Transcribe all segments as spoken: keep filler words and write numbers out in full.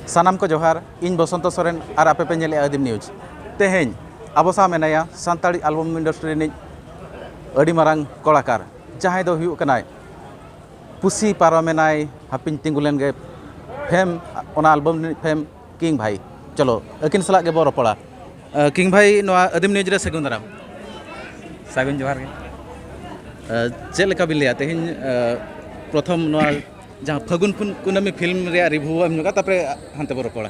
ᱥᱟᱱᱟᱢ ᱠᱚ ᱡᱚᱦᱟᱨ, ᱤᱧ ᱵᱚᱥᱚᱱᱛᱚ ᱥᱚᱨᱮᱱ ᱟᱨ ᱟᱯᱮ ᱯᱮ ᱧᱮᱞᱮᱫᱼᱟ ᱟᱹᱫᱤᱢ ᱱᱤᱭᱩᱡᱽ᱾ ᱛᱮᱦᱮᱧ ᱟᱵᱚ ᱥᱟᱶ ᱢᱮᱱᱟᱭᱟ ᱥᱟᱱᱛᱟᱲᱤ ᱟᱞᱵᱚᱢ ᱤᱱᱰᱟᱥᱴᱨᱤ ᱨᱤᱱᱤᱡ ᱟᱹᱰᱤ ᱢᱟᱨᱟᱝ ᱠᱚᱞᱟᱠᱟᱨ, ᱡᱟᱦᱟᱸᱭ ᱫᱚ ᱦᱩᱭᱩᱜ ᱠᱟᱱᱟᱭ ᱯᱩᱥᱤ ᱯᱟᱨᱚᱢᱮᱱᱟᱭ ᱦᱟᱹᱯᱤᱧ ᱛᱤᱸᱜᱩ ᱞᱮᱱ ᱜᱮ ᱯᱷᱮᱢ, ᱚᱱᱟ ᱟᱞᱵᱚᱢ ᱨᱤᱱᱤᱡ ᱯᱷᱮᱢ ᱠᱤᱝ ᱵᱷᱟᱭ᱾ ᱪᱚᱞᱚ ᱟᱹᱠᱤᱱ ᱥᱟᱞᱟᱜ ᱜᱮᱵᱚ ᱨᱚᱯᱚᱲᱟ᱾ ᱟᱸ, ᱠᱤᱝ ᱵᱷᱟᱭ, ᱱᱚᱣᱟ ᱟᱹᱫᱤᱢ ᱱᱤᱭᱩᱡᱽ ᱨᱮ ᱥᱟᱹᱜᱩᱱ ᱫᱟᱨᱟᱢ᱾ ᱥᱟᱹᱜᱩᱱ ᱡᱚᱦᱟᱨ ᱜᱮ᱾ ᱟᱸ, ᱪᱮᱫ ᱞᱮᱠᱟ ᱵᱤᱱ ᱞᱟᱹᱭᱟ ᱛᱮᱦᱮᱧ, ᱟᱸ, ᱯᱨᱚᱛᱷᱚᱢ ᱱᱚᱣᱟ ᱡᱟᱦᱟᱸ ᱯᱷᱟᱹᱜᱩᱱ ᱠᱩᱱ-, ᱠᱩᱱᱟᱹᱢᱤ ᱯᱷᱤᱞᱢ ᱨᱮᱭᱟᱜ ᱨᱤᱵᱷᱤᱭᱩ ᱮᱢ ᱧᱚᱜᱟ, ᱛᱟᱨᱯᱚᱨᱮ ᱦᱟᱱᱛᱮ ᱵᱚ ᱨᱚᱯᱚᱲᱟ᱾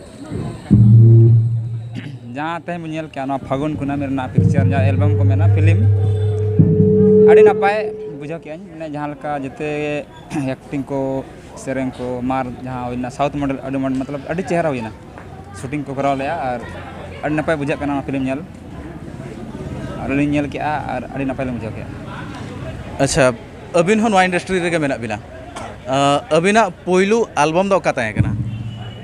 ᱡᱟᱦᱟᱸ ᱛᱮᱦᱮᱧ ᱵᱚᱱ ᱧᱮᱞ ᱠᱮᱜᱼᱟ ᱱᱚᱣᱟ ᱯᱷᱟᱹᱜᱩᱱ ᱠᱩᱱᱟᱹᱢᱤ ᱨᱮᱱᱟᱜ ᱯᱤᱠᱪᱟᱨ, ᱡᱟᱦᱟᱸ ᱮᱞᱵᱟᱢ ᱠᱚ ᱢᱮᱱᱟ, ᱯᱷᱤᱞᱢ, ᱟᱹᱰᱤ ᱱᱟᱯᱟᱭ ᱵᱩᱡᱷᱟᱹᱣ ᱠᱮᱜᱼᱟᱹᱧ᱾ ᱢᱟᱱᱮ ᱡᱟᱦᱟᱸ ᱞᱮᱠᱟ ᱡᱮᱛᱮ ᱮᱠᱴᱤᱝ ᱠᱚ, ᱥᱮᱨᱮᱧ ᱠᱚ, ᱢᱟᱨ ᱡᱟᱦᱟᱸ ᱦᱩᱭᱱᱟ ᱥᱟᱣᱩᱛᱷ ᱢᱚᱰᱮᱞ, ᱟᱹᱰᱤ ᱢᱚᱡᱽ, ᱢᱚᱛᱞᱚᱵ ᱟᱹᱰᱤ ᱪᱮᱦᱨᱟ ᱦᱩᱭᱱᱟ᱾ ᱥᱩᱴᱤᱝ ᱠᱚ ᱠᱚᱨᱟᱣ ᱞᱮᱜᱼᱟ ᱟᱨ ᱟᱹᱰᱤ ᱱᱟᱯᱟᱭ ᱵᱩᱡᱷᱟᱹᱜ ᱠᱟᱱᱟ ᱱᱚᱣᱟ ᱯᱷᱤᱞᱢ ᱧᱮᱞ᱾ ᱟᱨ ᱟᱹᱞᱤᱧ ᱧᱮᱞ ᱠᱮᱜᱼᱟ ᱟᱨ ᱟᱹᱰᱤ ᱱᱟᱯᱟᱭ ᱞᱤᱧ ᱵᱩᱡᱷᱟᱹᱣ ᱠᱮᱜᱼᱟ᱾ ᱟᱪᱪᱷᱟ, ᱟᱹᱵᱤᱱ ᱦᱚᱸ ᱱᱚᱣᱟ ᱤᱱᱰᱟᱥᱴᱨᱤ ᱨᱮᱜᱮ ᱢᱮᱱᱟᱜ ᱵᱤᱱᱟ᱾ ᱟᱸ, ᱟᱹᱵᱤᱱᱟᱜ ᱯᱳᱭᱞᱳ ᱟᱞᱵᱚᱢ ᱫᱚ ᱚᱠᱟ ᱛᱟᱦᱮᱸ ᱠᱟᱱᱟ?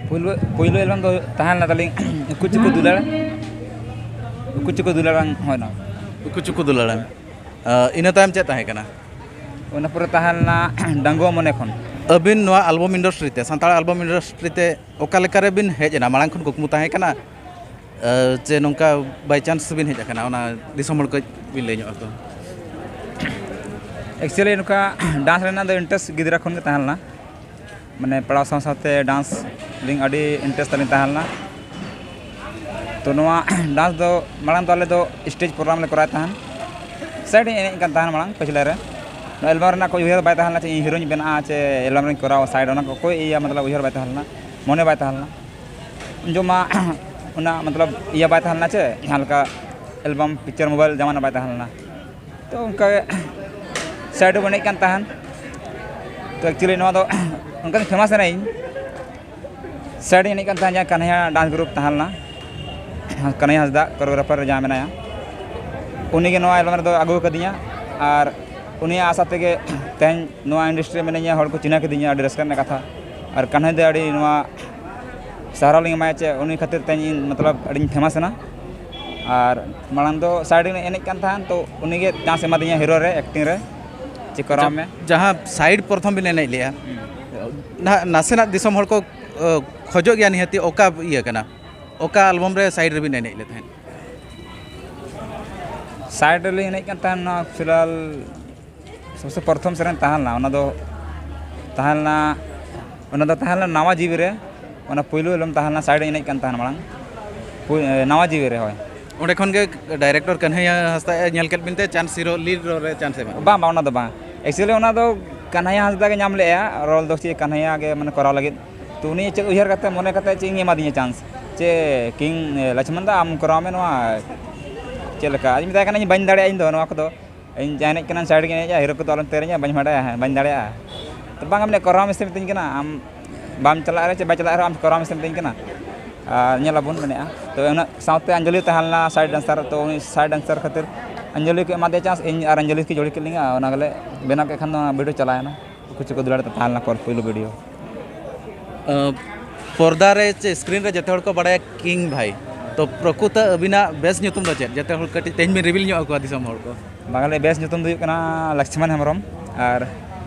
ᱯᱳᱭᱞᱳ ᱯᱳᱭᱞᱳ ᱮᱞᱵᱟᱢ ᱫᱚ ᱛᱟᱦᱮᱸ ᱞᱮᱱᱟ ᱛᱟᱹᱞᱤᱧ ᱩᱠᱩ ᱪᱩᱠᱩ ᱫᱩᱞᱟᱹᱲ᱾ ᱩᱠᱩ ᱪᱩᱠᱩ ᱫᱩᱞᱟᱹᱲ ᱵᱟᱝ ᱦᱳᱭ ᱱᱟ᱾ ᱩᱠᱩ ᱪᱩᱠᱩ ᱫᱩᱞᱟᱹᱲ᱾ ᱟᱸ, ᱤᱱᱟᱹ ᱛᱟᱭᱚᱢ ᱪᱮᱫ ᱛᱟᱦᱮᱸ ᱠᱟᱱᱟ? ᱚᱱᱟ ᱯᱚᱨᱮ ᱛᱟᱦᱮᱸ ᱞᱮᱱᱟ ᱰᱟᱺᱜᱩᱣᱟᱹ ᱢᱚᱱᱮ ᱠᱷᱚᱱ᱾ ᱟᱹᱵᱤᱱ ᱱᱚᱣᱟ ᱟᱞᱵᱚᱢ ᱤᱱᱰᱟᱥᱴᱨᱤ ᱛᱮ, ᱥᱟᱱᱛᱟᱲ ᱟᱞᱵᱚᱢ ᱤᱱᱰᱟᱥᱴᱨᱤ ᱛᱮ ᱚᱠᱟ ᱞᱮᱠᱟ ᱨᱮᱵᱤᱱ ᱦᱮᱡ ᱮᱱᱟ? ᱢᱟᱲᱟᱝ ᱠᱷᱚᱱ ᱠᱩᱠᱢᱩ ᱛᱟᱦᱮᱸ ᱠᱟᱱᱟ, ᱟᱸ, ᱪᱮ ᱱᱚᱝᱠᱟ ᱵᱟᱭ ᱪᱟᱱᱥ ᱵᱤᱱ ᱦᱮᱡ ᱟᱠᱟᱱᱟ? ᱚᱱᱟ ᱫᱤᱥᱚᱢ ᱦᱚᱲ ᱠᱟᱹᱡ ᱵᱤᱱ ᱞᱟᱹᱭ ᱧᱚᱜ ᱟᱠᱚᱣᱟ᱾ ᱮᱠᱪᱩᱭᱮᱞᱤ ᱱᱚᱝᱠᱟ ᱰᱟᱱᱥ ᱨᱮᱱᱟᱜ ᱫᱚ ᱤᱱᱴᱟᱨᱮᱥᱴ ᱜᱤᱫᱽᱨᱟᱹ ᱠᱷᱚᱱ ᱜᱮ ᱛᱟᱦᱮᱸ ᱞᱮᱱᱟ᱾ ᱢᱟᱱᱮ ᱯᱟᱲᱦᱟᱣ ᱥᱟᱶ ᱥᱟᱶᱛᱮ ᱰᱟᱱᱥ ᱞᱤᱧ ᱟᱹᱰᱤ ᱤᱱᱴᱟᱨᱮᱥᱴ ᱛᱟᱹᱞᱤᱧ ᱛᱟᱦᱮᱸ ᱞᱮᱱᱟ᱾ ᱛᱚ ᱱᱚᱣᱟ ᱰᱟᱱᱥ ᱫᱚ ᱢᱟᱲᱟᱝ ᱫᱚ ᱟᱞᱮ ᱫᱚ ᱥᱴᱮᱡᱽ ᱯᱨᱳᱜᱨᱟᱢ ᱞᱮ ᱠᱚᱨᱟᱣᱮᱫ ᱛᱟᱦᱮᱱ, ᱥᱟᱭᱤᱰ ᱤᱧ ᱮᱱᱮᱡ ᱠᱟᱱ ᱛᱟᱦᱮᱱ ᱢᱟᱲᱟᱝ ᱯᱟᱹᱪᱷᱞᱟᱹ ᱨᱮ᱾ ᱱᱚᱣᱟ ᱮᱞᱵᱟᱢ ᱨᱮᱱᱟᱜ ᱠᱳᱭ ᱩᱭᱦᱟᱹᱨ ᱵᱟᱭ ᱛᱟᱦᱮᱸ ᱞᱮᱱᱟ ᱪᱮ ᱤᱧ ᱦᱤᱨᱳᱧ ᱵᱮᱱᱟᱜᱼᱟ ᱪᱮ ᱮᱞᱵᱟᱢ ᱨᱤᱧ ᱠᱚᱨᱟᱣᱟ ᱥᱟᱭᱤᱰ, ᱚᱱᱟ ᱠᱚ ᱠᱳᱭ ᱤᱭᱟᱹ ᱢᱚᱛᱞᱚᱵ ᱩᱭᱦᱟᱹᱨ ᱵᱟᱭ ᱛᱟᱦᱮᱸ ᱞᱮᱱᱟ, ᱢᱚᱱᱮ ᱵᱟᱭ ᱛᱟᱦᱮᱸ ᱞᱮᱱᱟ᱾ ᱩᱱ ᱡᱚᱠᱷᱚᱱ ᱢᱟ ᱚᱱᱟ ᱢᱚᱛᱞᱚᱵ ᱤᱭᱟᱹ ᱵᱟᱭ ᱛᱟᱦᱮᱸ ᱞᱮᱱᱟ ᱪᱮ, ᱡᱟᱦᱟᱸ ᱞᱮᱠᱟ ᱮᱞᱵᱟᱢ ᱯᱤᱠᱪᱟᱨ ᱢᱳᱵᱟᱭᱤᱞ ᱡᱟᱢᱟᱱᱟ ᱵᱟᱭ ᱛᱟᱦᱮᱸ ᱞᱮᱱᱟ᱾ ᱛᱚ ᱚᱱᱠᱟ ᱜᱮ ᱥᱟᱭᱤᱰ ᱨᱮᱵᱚᱱ ᱮᱱᱮᱡ ᱠᱟᱱ ᱛᱟᱦᱮᱱ᱾ ᱛᱚ ᱮᱠᱪᱩᱭᱮᱞᱤ ᱱᱚᱣᱟ ᱫᱚ ᱚᱱᱠᱟ ᱫᱚ ᱯᱷᱮᱢᱟᱥ ᱮᱱᱟ ᱤᱧ᱾ ᱥᱟᱭᱤᱰ ᱨᱤᱧ ᱮᱱᱮᱡ ᱠᱟᱱ ᱛᱟᱦᱮᱸᱫ, ᱡᱟᱦᱟᱸ ᱠᱟᱱᱦᱭᱟ ᱰᱟᱱᱥ ᱜᱨᱩᱯ ᱛᱟᱦᱮᱸ ᱞᱮᱱᱟ, ᱠᱟᱱᱦᱭᱟ ᱦᱟᱸᱥᱫᱟ ᱠᱳᱨᱤᱭᱳᱜᱨᱟᱯᱷᱟᱨ ᱡᱟᱦᱟᱸ ᱢᱮᱱᱟᱭᱟ, ᱩᱱᱤᱜᱮ ᱱᱚᱣᱟ ᱮᱞᱵᱟᱢ ᱨᱮᱫᱚ ᱟᱹᱜᱩ ᱟᱠᱟᱫᱤᱧᱟ᱾ ᱟᱨ ᱩᱱᱤᱭᱟᱜ ᱟᱥᱟ ᱛᱮᱜᱮ ᱛᱮᱦᱮᱧ ᱱᱚᱣᱟ ᱤᱱᱰᱟᱥᱴᱨᱤ ᱨᱮ ᱢᱤᱱᱟᱹᱧᱟ, ᱦᱚᱲ ᱠᱚ ᱪᱤᱱᱦᱟᱹ ᱠᱤᱫᱤᱧᱟ, ᱟᱹᱰᱤ ᱨᱟᱹᱥᱠᱟᱹ ᱨᱮᱱᱟᱜ ᱠᱟᱛᱷᱟ᱾ ᱟᱨ ᱠᱟᱱᱦᱭᱟ ᱫᱚ ᱟᱹᱰᱤ ᱱᱚᱣᱟ ᱥᱟᱨᱦᱟᱣ ᱞᱤᱧ ᱮᱢᱟᱭᱟ ᱪᱮ ᱩᱱᱤ ᱠᱷᱟᱹᱛᱤᱨ ᱛᱮᱦᱮᱧ ᱤᱧ ᱢᱚᱛᱞᱚᱵ ᱟᱹᱰᱤᱧ ᱯᱷᱮᱢᱟᱥ ᱮᱱᱟ᱾ ᱟᱨ ᱢᱟᱲᱟᱝ ᱫᱚ ᱥᱟᱭᱤᱰ ᱨᱤᱧ ᱮᱱᱮᱡ ᱠᱟᱱ ᱛᱟᱦᱮᱸᱫ, ᱛᱚ ᱩᱱᱤᱜᱮ ᱪᱟᱱᱥ ᱮᱢᱟᱫᱤᱧᱟ ᱦᱤᱨᱳ ᱨᱮ ᱮᱠᱴᱤᱝ ᱨᱮ, ᱪᱮ ᱠᱚᱨᱟᱣ ᱢᱮ᱾ ᱡᱟᱦᱟᱸ ᱥᱟᱭᱤᱰ ᱯᱨᱚᱛᱷᱚᱢ ᱵᱤᱱ ᱮᱱᱮᱡ ᱞᱮᱜᱼᱟ, ᱱᱟ-, ᱱᱟᱥᱮᱱᱟᱜ ᱫᱤᱥᱚᱢ ᱦᱚᱲ ᱠᱚ ᱠᱷᱚᱡᱚᱜ ᱜᱮᱭᱟ ᱱᱤᱦᱟᱹᱛᱤ, ᱚᱠᱟ ᱤᱭᱟᱹ ᱠᱟᱱᱟ, ᱚᱠᱟ ᱟᱞᱵᱚᱢ ᱨᱮ ᱥᱟᱭᱤᱰ ᱨᱮᱵᱤᱱ ᱮᱱᱮᱡ ᱞᱮᱫ ᱛᱟᱦᱮᱸᱫ? ᱥᱟᱭᱤᱰ ᱨᱮᱞᱤᱧ ᱮᱱᱮᱡ ᱠᱟᱱ ᱛᱟᱦᱮᱱᱟ ᱯᱷᱤᱞᱦᱟᱞ ᱥᱚᱵᱥᱮ ᱯᱨᱚᱛᱷᱚᱢ ᱥᱮᱨᱮᱧ ᱛᱟᱦᱮᱸ ᱞᱮᱱᱟ, ᱚᱱᱟ ᱫᱚ ᱛᱟᱦᱮᱸ ᱞᱮᱱᱟ, ᱚᱱᱟ ᱫᱚ ᱛᱟᱦᱮᱸ ᱞᱮᱱᱟ ᱱᱟᱣᱟ ᱡᱤᱣᱤ ᱨᱮ, ᱚᱱᱟ ᱯᱩᱭᱞᱩ ᱮᱞᱵᱚᱢ ᱛᱟᱦᱮᱸ ᱞᱮᱱᱟ, ᱥᱟᱭᱤᱰ ᱨᱮ ᱮᱱᱮᱡ ᱠᱟᱱ ᱛᱟᱦᱮᱱ ᱢᱟᱲᱟᱝ, ᱯᱩᱭ-, ᱮ, ᱱᱟᱣᱟ ᱡᱤᱣᱤ ᱨᱮ, ᱦᱳᱭ᱾ ᱚᱸᱰᱮ ᱠᱷᱚᱱ ᱜᱮ ᱰᱟᱭᱨᱮᱠᱴᱚᱨ ᱠᱟᱱᱦᱟᱹᱭᱟ ᱦᱟᱸᱥᱫᱟ ᱧᱮᱞ ᱠᱮᱫ ᱵᱤᱱ ᱛᱮ ᱪᱟᱱᱥ ᱦᱤᱨᱳ ᱞᱤᱰ ᱨᱳᱞ ᱨᱮ ᱪᱟᱱᱥ ᱮ ᱮᱢᱟᱜ ᱵᱤᱱᱟ? ᱵᱟᱝ, ᱵᱟᱝ, ᱚᱱᱟ ᱫᱚ ᱵᱟᱝ᱾ ᱮᱠᱪᱩᱭᱮᱞᱤ ᱚᱱᱟ ᱫᱚ ᱠᱟᱱᱦᱟᱭᱟ ᱦᱟᱸᱥᱫᱟ ᱜᱮ ᱧᱟᱢ ᱞᱮᱜᱼᱟ ᱨᱳᱞ ᱫᱚ, ᱪᱮᱫ ᱠᱟᱱᱦᱟᱭᱟ ᱜᱮ ᱢᱟᱱᱮ ᱠᱚᱨᱟᱣ ᱞᱟᱹᱜᱤᱫ᱾ ᱛᱚ ᱩᱱᱤ ᱪᱮᱫ ᱩᱭᱦᱟᱹᱨ ᱠᱟᱛᱮ, ᱢᱚᱱᱮ ᱠᱟᱛᱮ ᱪᱮᱫ ᱤᱧ ᱮᱢᱟᱫᱤᱧᱟ ᱪᱟᱱᱥ, ᱪᱮ ᱠᱤᱝ ᱞᱚᱪᱷᱢᱚᱱ ᱫᱟ ᱟᱢ ᱠᱚᱨᱟᱣ ᱢᱮ ᱱᱚᱣᱟ, ᱪᱮᱫ ᱞᱮᱠᱟ? ᱟᱫᱚᱧ ᱢᱮᱛᱟᱭ ᱠᱟᱱᱟ ᱤᱧ ᱵᱟᱹᱧ ᱫᱟᱲᱮᱭᱟᱜᱼᱟ, ᱤᱧ ᱫᱚ ᱱᱚᱣᱟ ᱠᱚᱫᱚ ᱤᱧ ᱡᱟᱦᱟᱸ ᱮᱱᱮᱡ ᱠᱟᱱᱟ ᱥᱟᱭᱤᱰ ᱨᱮᱜᱮ ᱮᱱᱮᱡᱼᱟ, ᱦᱤᱨᱳ ᱠᱚᱫᱚ ᱟᱞᱚᱢ ᱛᱮᱨᱮᱧᱟ, ᱵᱟᱹᱧ ᱵᱟᱰᱟᱭᱟ, ᱦᱮᱸ, ᱵᱟᱹᱧ ᱫᱟᱲᱮᱭᱟᱜᱼᱟ᱾ ᱛᱚ ᱵᱟᱝ, ᱢᱟᱱᱮ ᱠᱚᱨᱟᱣ ᱢᱮᱥᱮ ᱢᱤᱛᱟᱹᱧ ᱠᱟᱱᱟ, ᱟᱢ ᱵᱟᱢ ᱪᱟᱞᱟᱜ ᱨᱮ ᱪᱮ ᱵᱟᱭ ᱪᱟᱞᱟᱜ ᱨᱮᱦᱚᱸ ᱟᱢ ᱠᱚᱨᱟᱣ ᱢᱮᱥᱮ ᱢᱤᱛᱟᱹᱧ ᱠᱟᱱᱟ᱾ ᱟᱨ ᱧᱮᱞ ᱟᱵᱚᱱ ᱢᱮᱱᱮᱫᱼᱟ᱾ ᱛᱚ ᱩᱱᱟᱹᱜ ᱥᱟᱶᱛᱮ ᱟᱧᱡᱚᱞᱤ ᱛᱟᱦᱮᱸ ᱞᱮᱱᱟ ᱥᱟᱭᱤᱰ ᱰᱮᱱᱥᱟᱨ, ᱛᱚ ᱩᱱᱤ ᱥᱟᱭᱤᱰ ᱰᱮᱱᱥᱟᱨ ᱠᱷᱟᱹᱛᱤᱨ ᱟᱧᱡᱚᱞᱤ ᱠᱚ ᱮᱢᱟᱫᱮᱭᱟ ᱪᱟᱱᱥ, ᱤᱧ ᱟᱨ ᱟᱧᱡᱚᱞᱤ ᱠᱤᱱ ᱡᱳᱲᱤ ᱠᱮᱫ ᱞᱤᱧᱟ, ᱚᱱᱟ ᱜᱮᱞᱮ ᱵᱮᱱᱟᱣ ᱠᱮᱫ ᱠᱷᱟᱱ ᱫᱚ ᱚᱱᱟ ᱵᱷᱤᱰᱤᱭᱳ ᱪᱟᱞᱟᱣᱮᱱᱟ᱾ ᱠᱩᱪᱩ ᱠᱩ ᱫᱩᱞᱟᱲ ᱛᱮ ᱛᱟᱦᱮᱸ ᱞᱮᱱᱟ ᱯᱚᱨ ᱯᱩᱭᱞᱩ ᱵᱷᱤᱰᱤᱭᱳ᱾ ᱯᱚᱨᱫᱟ ᱨᱮ ᱪᱮ ᱥᱠᱨᱤᱱ ᱨᱮ ᱡᱚᱛᱚ ᱦᱚᱲ ᱠᱚ ᱵᱟᱲᱟᱭᱟ ᱠᱤᱝ ᱵᱷᱟᱭ, ᱛᱚ ᱯᱨᱚᱠᱩᱛᱚ ᱟᱹᱵᱤᱱᱟᱜ ᱵᱮᱥ ᱧᱩᱛᱩᱢ ᱫᱚ ᱪᱮᱫ? ᱡᱟᱛᱮ ᱦᱚᱲ ᱠᱟᱹᱴᱤᱡ ᱛᱮᱦᱮᱧ ᱵᱤᱱ ᱨᱤᱵᱤᱞ ᱧᱚᱜ ᱟᱠᱚᱣᱟ ᱫᱤᱥᱚᱢ ᱦᱚᱲ ᱠᱚ᱾ ᱵᱟᱝᱜᱟᱞᱤ ᱵᱮᱥ ᱧᱩᱛᱩᱢ ᱫᱚ ᱦᱩᱭᱩᱜ ᱠᱟᱱᱟ ᱞᱚᱠᱥᱢᱚᱱ ᱦᱮᱢᱵᱨᱚᱢ᱾ ᱟᱨ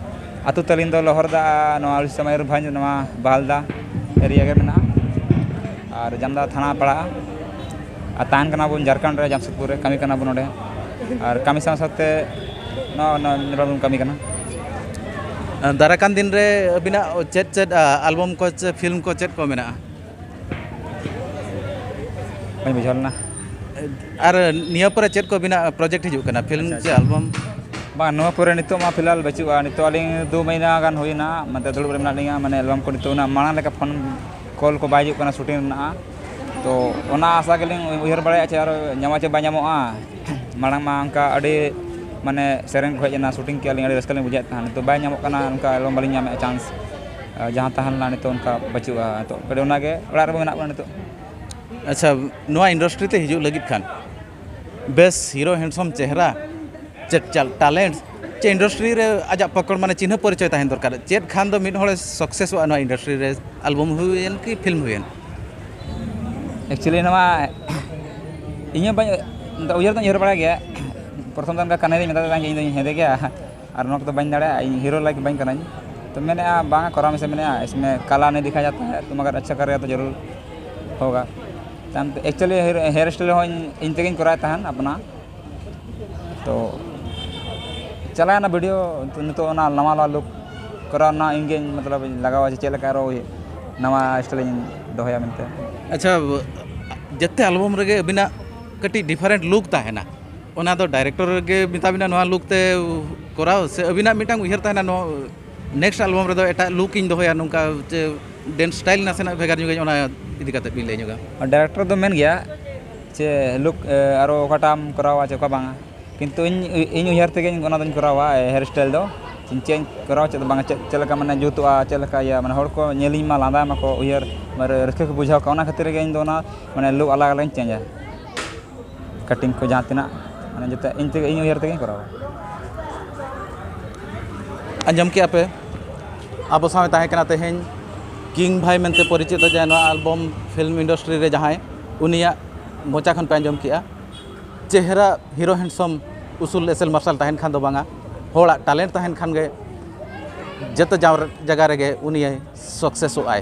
ᱟᱹᱛᱩ ᱛᱟᱹᱞᱤᱧ ᱫᱚ ᱞᱚᱦᱚᱨᱫᱟ, ᱱᱚᱣᱟ ᱩᱲᱤᱥᱥᱟ ᱢᱚᱭᱩᱨᱵᱷᱚᱸᱡᱽ, ᱱᱚᱣᱟ ᱵᱟᱞᱫᱟ ᱮᱨᱤᱭᱟ ᱜᱮ ᱢᱮᱱᱟᱜᱼᱟ᱾ ᱟᱨ ᱡᱟᱢᱫᱟ ᱛᱷᱟᱱᱟ ᱯᱟᱲᱟᱜᱼᱟ᱾ ᱟᱨ ᱛᱟᱦᱮᱱ ᱠᱟᱱᱟ ᱵᱚᱱ ᱡᱷᱟᱲᱠᱷᱚᱸᱰ ᱨᱮ ᱡᱟᱢᱥᱮᱫᱽᱯᱩᱨ ᱨᱮ, ᱠᱟᱹᱢᱤ ᱠᱟᱱᱟ ᱵᱚᱱ ᱱᱚᱰᱮ᱾ ᱟᱨ ᱠᱟᱹᱢᱤ ᱥᱟᱶ ᱥᱟᱶᱛᱮ ᱱᱚᱣᱟ, ᱱᱚᱣᱟ ᱱᱚᱰᱮ ᱵᱚᱱ ᱠᱟᱹᱢᱤ ᱠᱟᱱᱟ᱾ ᱫᱟᱨᱟᱭ ᱠᱟᱱ ᱫᱤᱱ ᱨᱮ ᱟᱹᱵᱤᱱᱟᱜ ᱪᱮᱫ ᱪᱮᱫ ᱟᱞᱵᱚᱢ ᱠᱚ ᱪᱮ ᱯᱷᱤᱞᱢ ᱠᱚ ᱪᱮᱫ ᱠᱚ ᱢᱮᱱᱟᱜᱼᱟ? ᱵᱟᱹᱧ ᱵᱩᱡᱷᱟᱹᱣ ᱞᱮᱱᱟ᱾ ᱟᱨ ᱱᱤᱭᱟᱹ ᱯᱚᱨᱮ ᱪᱮᱫ ᱠᱚ ᱟᱹᱵᱤᱱᱟᱜ ᱯᱨᱚᱡᱮᱠᱴ ᱦᱤᱡᱩᱜ ᱠᱟᱱᱟ, ᱯᱷᱤᱞᱢ ᱪᱮ ᱟᱞᱵᱚᱢ? ᱵᱟᱝ, ᱱᱚᱣᱟ ᱯᱚᱨᱮ ᱱᱤᱛᱚᱜ ᱢᱟ ᱯᱷᱤᱞᱦᱟᱞ ᱵᱟᱹᱪᱩᱜᱼᱟ᱾ ᱱᱤᱛᱚᱜ ᱟᱹᱞᱤᱧ ᱫᱩ ᱢᱟᱹᱦᱱᱟᱹ ᱜᱟᱱ ᱦᱩᱭᱱᱟ, ᱢᱟᱱᱮ ᱫᱩᱲᱩᱵ ᱨᱮ ᱢᱮᱱᱟᱜ ᱞᱤᱧᱟ, ᱢᱟᱱᱮ ᱮᱞᱵᱟᱢ ᱠᱚ ᱱᱤᱛᱚᱜ ᱩᱱᱟᱹᱜ ᱢᱟᱲᱟᱝ ᱞᱮᱠᱟ ᱯᱷᱳᱱ ᱠᱚᱞ ᱠᱚ ᱵᱟᱭ ᱦᱤᱡᱩᱜ ᱠᱟᱱᱟ ᱥᱩᱴᱤᱝ ᱨᱮᱱᱟᱜ᱾ ᱛᱚ ᱚᱱᱟ ᱟᱥᱟ ᱜᱮᱞᱤᱧ ᱩᱭᱦᱟᱹᱨ ᱵᱟᱲᱟᱭᱟ ᱪᱮ ᱟᱨᱚ ᱧᱟᱢᱚᱜᱼᱟ ᱪᱮ ᱵᱟᱭ ᱧᱟᱢᱚᱜᱼᱟ᱾ ᱢᱟᱲᱟᱝ ᱢᱟ ᱚᱱᱠᱟ ᱟᱹᱰᱤ ᱢᱟᱱᱮ ᱥᱮᱨᱮᱧ ᱠᱚ ᱦᱮᱡ ᱮᱱᱟ, ᱥᱩᱴᱤᱝ ᱠᱮᱜᱼᱟ ᱞᱤᱧ, ᱟᱹᱰᱤ ᱨᱟᱹᱥᱠᱟᱹ ᱞᱤᱧ ᱵᱩᱡᱷᱟᱹᱣᱮᱫ ᱛᱟᱦᱮᱸᱫ᱾ ᱱᱤᱛᱚᱜ ᱵᱟᱭ ᱧᱟᱢᱚᱜ ᱠᱟᱱᱟ, ᱚᱱᱠᱟ ᱮᱞᱵᱟᱢ ᱵᱟᱹᱞᱤᱧ ᱧᱟᱢᱮᱫᱼᱟ ᱪᱟᱱᱥ᱾ ᱟᱨ ᱡᱟᱦᱟᱸ ᱛᱟᱦᱮᱸ ᱞᱮᱱᱟ ᱱᱤᱛᱚᱜ ᱚᱱᱠᱟ ᱵᱟᱹᱪᱩᱜᱼᱟ᱾ ᱱᱤᱛᱚᱜ ᱠᱟᱹᱴᱤᱡ ᱚᱱᱟᱜᱮ ᱚᱲᱟᱜ ᱨᱮᱵᱚ ᱢᱮᱱᱟᱜ ᱵᱚᱱᱟ ᱱᱤᱛᱚᱜ᱾ ᱟᱪᱪᱷᱟ, ᱱᱚᱣᱟ ᱤᱱᱰᱟᱥᱴᱨᱤ ᱛᱮ ᱦᱤᱡᱩᱜ ᱞᱟᱹᱜᱤᱫ ᱠᱷᱟᱱ ᱵᱮᱥ ᱦᱤᱨᱳ ᱦᱮᱱᱰᱥᱚᱢ ᱪᱮᱦᱨᱟ, ᱪᱮᱫ ᱪᱟᱞ ᱴᱮᱞᱮᱱᱴ, ᱪᱮ ᱤᱱᱰᱟᱥᱴᱨᱤ ᱨᱮ ᱟᱡᱟᱜ ᱯᱚᱠᱚᱲ ᱢᱟᱱᱮ ᱪᱤᱱᱦᱟᱹ ᱯᱚᱨᱤᱪᱚᱭ ᱛᱟᱦᱮᱱ ᱫᱚᱨᱠᱟᱨ᱾ ᱪᱮᱫ ᱠᱷᱟᱱ ᱫᱚ ᱢᱤᱫ ᱦᱚᱲᱮ ᱥᱟᱠᱥᱮᱥᱚᱜᱼᱟ ᱱᱚᱣᱟ ᱤᱱᱰᱟᱥᱴᱨᱤ ᱨᱮ, ᱟᱞᱵᱚᱢ ᱦᱩᱭᱮᱱ ᱠᱤ ᱯᱷᱤᱞᱢ ᱦᱩᱭᱮᱱ? ᱮᱠᱪᱩᱭᱮᱞᱤ ᱱᱚᱣᱟ ᱤᱧ ᱦᱚᱸ ᱵᱟᱹᱧ ᱩᱭᱦᱟᱹᱨ ᱫᱚᱧ ᱩᱭᱦᱟᱹᱨ ᱵᱟᱲᱟᱭ ᱜᱮᱭᱟ᱾ ᱯᱨᱚᱛᱷᱚᱢ ᱫᱚ ᱚᱱᱠᱟ ᱠᱟᱹᱱᱦᱤ ᱨᱤᱧ ᱢᱮᱛᱟ ᱫᱮ ᱛᱟᱦᱮᱸᱫ ᱡᱮ ᱤᱧ ᱫᱚᱧ ᱦᱮᱸᱫᱮ ᱜᱮᱭᱟ ᱟᱨ ᱱᱚᱣᱟ ᱠᱚᱫᱚ ᱵᱟᱹᱧ ᱫᱟᱲᱮᱭᱟᱜᱼᱟ, ᱤᱧ ᱦᱤᱨᱳ ᱞᱟᱭᱤᱠ ᱵᱟᱹᱧ ᱠᱟᱹᱱᱟᱹᱧ᱾ ᱛᱚ ᱢᱮᱱᱮᱫᱼᱟ, ᱵᱟᱝ ᱠᱚᱨᱟᱣ ᱢᱮᱥᱮ, ᱢᱮᱱᱮᱫᱼᱟ ᱤᱥᱢᱮ ᱠᱟᱞᱟ ᱱᱟᱦᱤ ᱫᱤᱠᱷᱟ ᱡᱟᱛᱟ ᱦᱟᱭ, ᱛᱩᱢ ᱟᱜᱟᱨ ᱟᱪᱪᱷᱟ ᱠᱟᱨ ᱨᱮᱦᱟ ᱛᱚ ᱡᱟᱨᱩᱨ ᱦᱳᱜᱟ᱾ ᱛᱟᱭᱚᱢ ᱛᱮ actually hair, hair style ᱦᱚᱸ ᱤᱧ, ᱤᱧ ᱛᱮᱜᱮᱧ ᱠᱚᱨᱟᱣ ᱛᱟᱦᱮᱱ ᱟᱯᱱᱟ᱾ ᱛᱚ ᱪᱟᱞᱟᱣᱮᱱᱟ video, ᱛᱚ ᱱᱤᱛᱚᱜ ᱚᱱᱟ ᱱᱟᱣᱟ ᱱᱟᱣᱟ look ᱠᱚᱨᱟᱣ ᱨᱮᱱᱟᱜ ᱤᱧ ᱜᱮᱧ ᱢᱚᱛᱞᱚᱵ ᱤᱧ ᱞᱟᱜᱟᱣᱟ ᱡᱮ ᱪᱮᱫ ᱞᱮᱠᱟ ᱟᱨᱚ ᱱᱟᱣᱟ style ᱤᱧ ᱫᱚᱦᱚᱭᱟ ᱢᱮᱱᱛᱮ᱾ ᱟᱪᱪᱷᱟ, ᱡᱮᱛᱮ album ᱨᱮᱜᱮ ᱟᱹᱵᱤᱱᱟᱜ ᱠᱟᱹᱴᱤᱡ different look ᱛᱟᱦᱮᱱᱟ, ᱚᱱᱟ ᱫᱚ director ᱜᱮ ᱢᱮᱛᱟ ᱵᱤᱱᱟ ᱱᱚᱣᱟ look ᱛᱮ ᱠᱚᱨᱟᱣ, ᱥᱮ ᱟᱹᱵᱤᱱᱟᱜ ᱢᱤᱫᱴᱟᱝ ᱩᱭᱦᱟᱹᱨ ᱛᱟᱦᱮᱱᱟ ᱱᱚᱣᱟ next album ᱨᱮᱫᱚ ᱮᱴᱟᱜ look ᱤᱧ ᱫᱚᱦᱚᱭᱟ, ᱱᱚᱝᱠᱟ ᱡᱮ dance style ᱱᱟᱥᱮᱱᱟᱜ ᱵᱷᱮᱜᱟᱨ ᱧᱚᱜᱟᱹᱧ, ᱚᱱᱟ ᱤᱫᱤ ᱠᱟᱛᱮ ᱵᱤᱱ ᱞᱟᱹᱭ ᱧᱚᱜᱟ? Director ᱫᱚ ᱢᱮᱱ ᱜᱮᱭᱟ ᱡᱮ look, ᱮ, ᱟᱨᱚ ᱚᱠᱟᱴᱟᱜ ᱮᱢ ᱠᱚᱨᱟᱣᱟ ᱪᱮ ᱚᱠᱟ ᱵᱟᱝᱟ, ᱠᱤᱱᱛᱩ ᱤᱧ, ᱤᱧ ᱩᱭᱦᱟᱹᱨ ᱛᱮᱜᱮ ᱤᱧ ᱚᱱᱟ ᱫᱚᱧ ᱠᱚᱨᱟᱣᱟ, ᱮ, hair style ᱫᱚ᱾ ᱤᱧ ᱪᱮᱫ ᱤᱧ ᱠᱚᱨᱟᱣᱟ, ᱪᱮᱫ ᱵᱟᱝᱟ, ᱪᱮᱫ, ᱪᱮᱫ ᱞᱮᱠᱟ ᱢᱟᱱᱮ ᱡᱩᱛᱩᱜᱼᱟ, ᱪᱮᱫ ᱞᱮᱠᱟ ᱤᱭᱟᱹ, ᱢᱟᱱᱮ ᱦᱚᱲ ᱠᱚ ᱧᱮᱞᱤᱧ ᱢᱟ, ᱞᱟᱸᱫᱟᱭ ᱢᱟᱠᱚ, ᱩᱭᱦᱟᱹᱨ, ᱢᱟᱱᱮ ᱨᱟᱹᱥᱠᱟᱹ ᱠᱚ ᱵᱩᱡᱷᱟᱹᱣ ᱠᱚ, ᱚᱱᱟ ᱠᱷᱟᱹᱛᱤᱨ ᱜᱮ ᱤᱧ ᱫᱚ ᱚᱱᱟ ᱢᱟᱱᱮ look ᱟᱞᱟᱜᱽ ᱟᱞᱟᱜᱽ ᱤᱧ ᱪᱮᱧᱡᱟ᱾ Cutting ᱠᱚ ᱡᱟᱦᱟᱸ ᱛᱤᱱᱟᱹᱜ ᱢᱟᱱᱮ ᱡᱚᱛᱚ ᱤᱧ ᱛᱮᱜᱮ, ᱤᱧ ᱩᱭᱦᱟᱹᱨ ᱛᱮᱜᱮᱧ ᱠᱚᱨᱟᱣᱟ᱾ ᱟᱸᱡᱚᱢ ᱠᱮᱜᱼᱟ ᱯᱮ, ᱟᱵᱚ ᱥᱟᱶ ᱛᱟᱦᱮᱸ ᱠᱟᱱᱟ ᱛᱮᱦᱮᱧ ᱠᱤᱝ ᱵᱷᱟᱭ ᱢᱮᱱᱛᱮ ᱯᱚᱨᱤᱪᱤᱛᱚ, ᱡᱟᱦᱟᱸᱭ ᱱᱚᱣᱟ album film industry ᱨᱮ ᱡᱟᱦᱟᱸᱭ, ᱩᱱᱤᱭᱟᱜ ᱢᱚᱪᱟ ᱠᱷᱚᱱ ᱯᱮ ᱟᱸᱡᱚᱢ ᱠᱮᱜᱼᱟ᱾ ᱪᱮᱦᱨᱟ hero handsome ᱩᱥᱩᱞ ᱮᱥᱮᱞ ᱢᱟᱨᱥᱟᱞ ᱛᱟᱦᱮᱱ ᱠᱷᱟᱱ ᱫᱚ ᱵᱟᱝᱟ, ᱦᱚᱲᱟᱜ talent ᱛᱟᱦᱮᱱ ᱠᱷᱟᱱ ᱜᱮ ᱡᱚᱛᱚ ᱡᱟᱣ-, ᱡᱟᱭᱜᱟ ᱨᱮᱜᱮ ᱩᱱᱤ success ᱚᱜ ᱟᱭ᱾